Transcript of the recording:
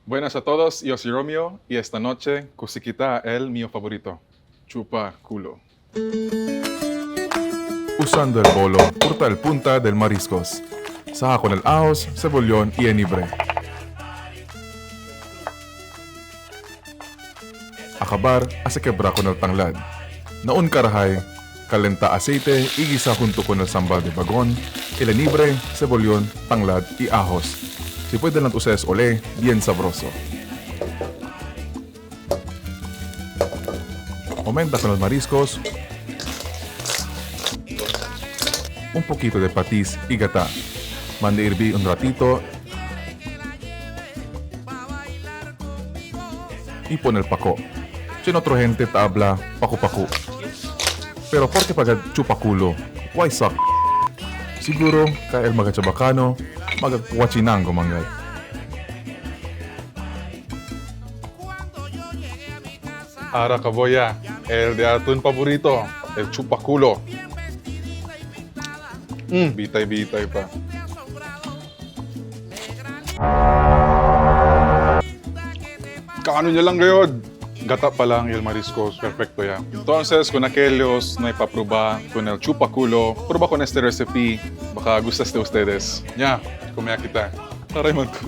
Buenas a todos, yo soy Romeo y esta noche kusikita el mío favorito, chupa culo. Usando el bolo, corta el punta del mariscos. Saja con el ajos, cebollón y jengibre. Acabar, hace quebra con el tanglad. Naun karahay, calenta aceite y guisa junto con el sambal de bagón, el jengibre, cebollón, tanglad y ajos. Si pueden las ustedes olé, bien sabroso. Aumenta con los mariscos, un poquito de patis y gata. Mande hervir un ratito y pon el paco. Si otro gente te habla paco paco. Pero por qué paga chupaculo? Why suck? Siguro kay el magachabacano, magagwachinango mangay. Ara kaboya, el de atún favorito, el chupaculo. Bitay-bitay pa. Kaano niya lang gayod? Gata pa lang el mariscos, perfecto ya. Entonces, con aquellos na ipapruba con el chupaculo, prueba con este recipe, baka gustas de ustedes. Ya, kumaya kita. Taray man ko.